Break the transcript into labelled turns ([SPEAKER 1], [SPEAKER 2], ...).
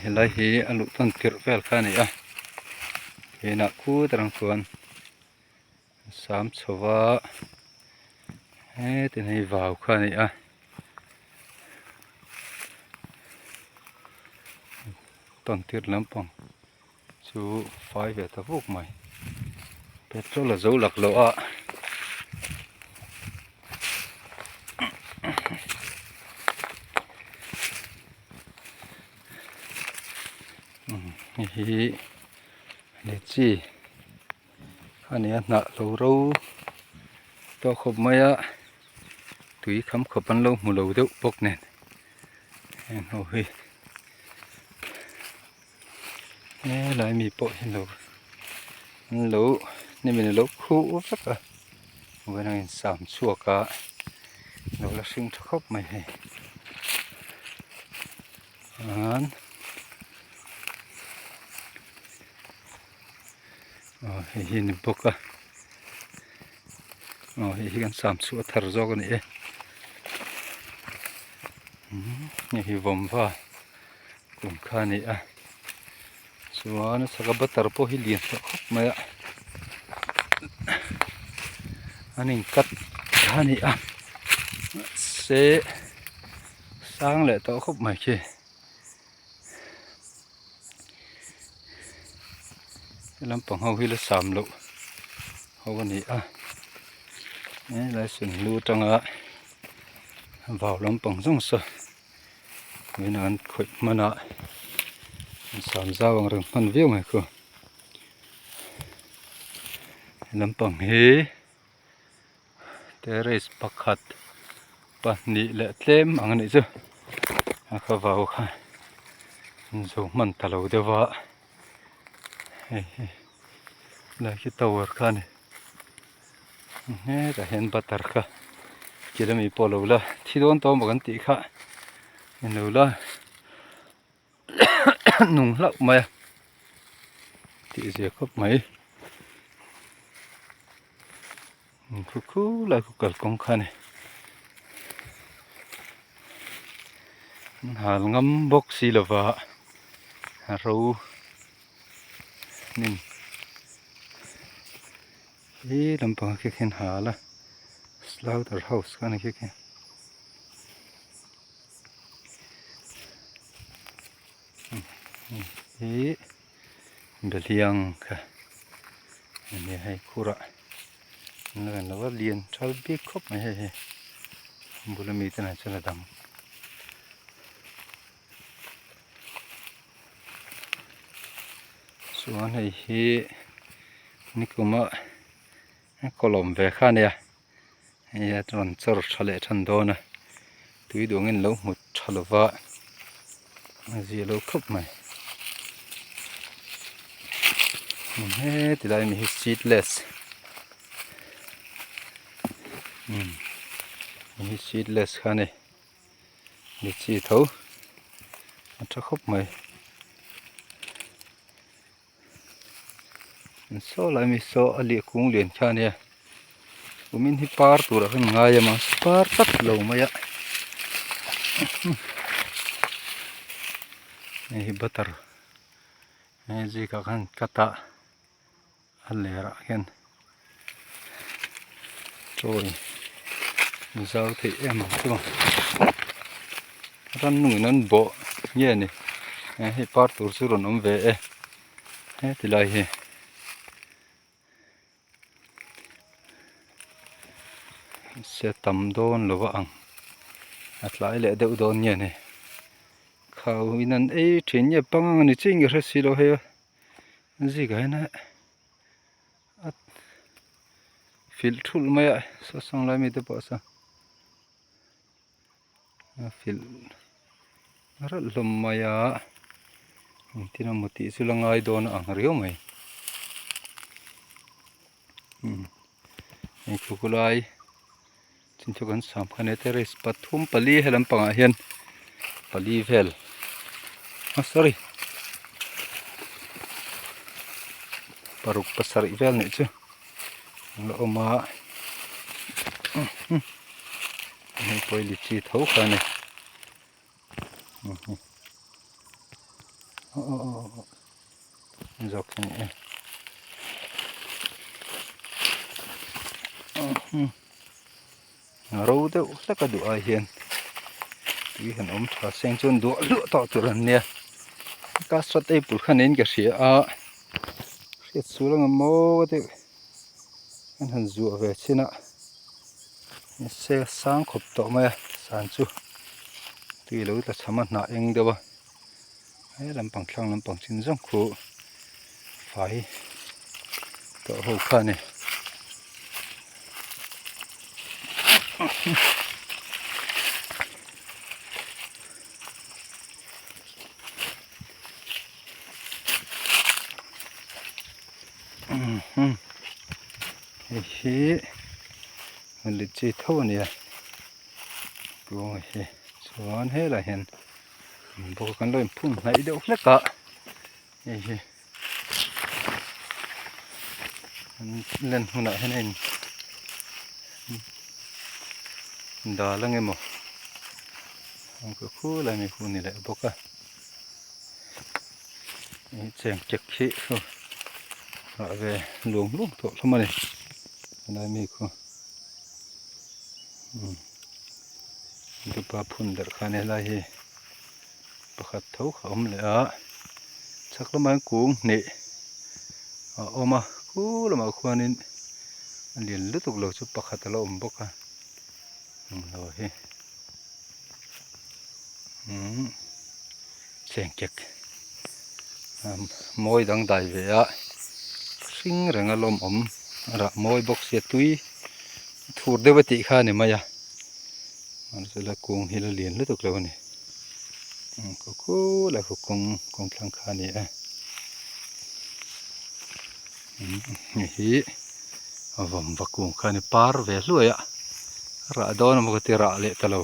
[SPEAKER 1] Helai hi a luh tawn tirh vel kha a ni a inah khut atang chuan sam chho va hetin hei vau kha a ni a tawn tirh lampang chu fai ve ta vuk mai petrol a zo laklawh a. Hei hi litchi a ni a hnah lo ro tawh khawp mai a tui kham khawp an lo hmu lo deuh bawk nen heng ho hi helai mi pawh hi lo an lo hnim in a lo khuh vek a vawiin a insam chhuak a lo la hring tha khawp mai hei chuan aw hei hi a ni bawk a aw hei hi kan sam chhuah a thar zawk a ni e hei hi vawmva kum kha a ni a chuan a chhaka butter pawh hi lian tawh khawp mai a an in cut kha a ni a mahse sang leh tawh khawp mai khi he lampang ho hi la sam loh ho a ni a helai sunhlu atanga vau lampang zawng saw vawiinah an khawih hman a an sam zau ang reng hman viau mai khu he lampang hi terrace pakhat pahnih leh tlem ang a nih chu a kha vau kha an zo hman ta lo deuh a hei hi lai khi tower kha a ni hetah hian butter kha kil ami pawh a lo la thi dawn tawh maw kan tih kha a lo la nung hlauh mai a tih zia khawp mai khu khu lai khu kalkawng kha a ni an hal ngam bawk si lova a ro hnim he lampang ah khian hal a slaughter house kha a ni khi khi. Hi behliang kha ania hei khurah an la en lo a lian thal bik khawp mai hei hi a bula mi te nen chuan a dang chuan hei hi nikuma kawlawm ve kha ania. Hei a rawn chawr tha leh than dawn a tui duangin lo hmu tha lo va a zia lo khawp mai heti lai mi hi seedless umm hei hi seedless kha a ni litchi tho a tha khawp mai. Saw lai mi saw a leh kung lian kha ania kumin hi par turah khan ngai a mahse par tak lo mai a hei hi butter hei zikah khan cut a a lerah hian chawi zau theih em ang chu rannungin an bawh nge ni hei par tur chu rawn awm ve e heti lai hi se tam dawn lo a ang a tlai leh deuh dawn nge ni khau in an ei thin nge pangang a ni chiang ka hre si lo hei a zikah hian a filh thulh mai a saw sawng lai mite pawh saw a filh ralh hlawm mai a engtin emaw tih chu la ngai dawn a ang riau mai umm hei thu ku lai chin chu kan sam kha nia terrace pathum pali he lampangah hian pali vel ah sorry paruk pasarih vel nih chu an la awm a hei pawh hi litchi tho kha a ni. Zawk hi ni e. Ro deuh hlek a duh ai hian tui han awm tha seng chuan duah hluah tawh tur an nia. Custard apple kha niin ka hria a, hriat sul anga maw deuh an han zuah ve chin a, se sang khawp tawh mai a san chu tui lo tla cham a hnah eng deuh a. He lampang thlang lampang chin zawng khu fai tawh ho kha a ni. Hei hi litchi tho a ni a kung hi chuan helaiah hian. Bawk kan lo inphun hnaih deuh hlek a hei hi an len hunah hian a in dal ang emaw ang ka khu lai mai khu a ni leh bawk a hei cheng kek hi chu rah ve luang luang tawh hlawm a ni helai mi khu umm. Dupa phun derh khan helai hi pakhat tho kha a awm leh a chhak lamah hian kung hnih a awm a khu lamah khuanin a lian lutuk lo chu pakhat a la awm bawk a englo hi umm chengkek mawi dangdai ve a hring reng a lawmawm a rah mawi bawk sia tui thur deuh a tih kha a ni mai a mahse kung hi la lian lutuk lo a ni khaw khulai khaw kawng kawng thlang kha a ni a hei hi a vawmva kung kha a ni par ve hluai a rah dawn emaw ka ti rah leh ta lo.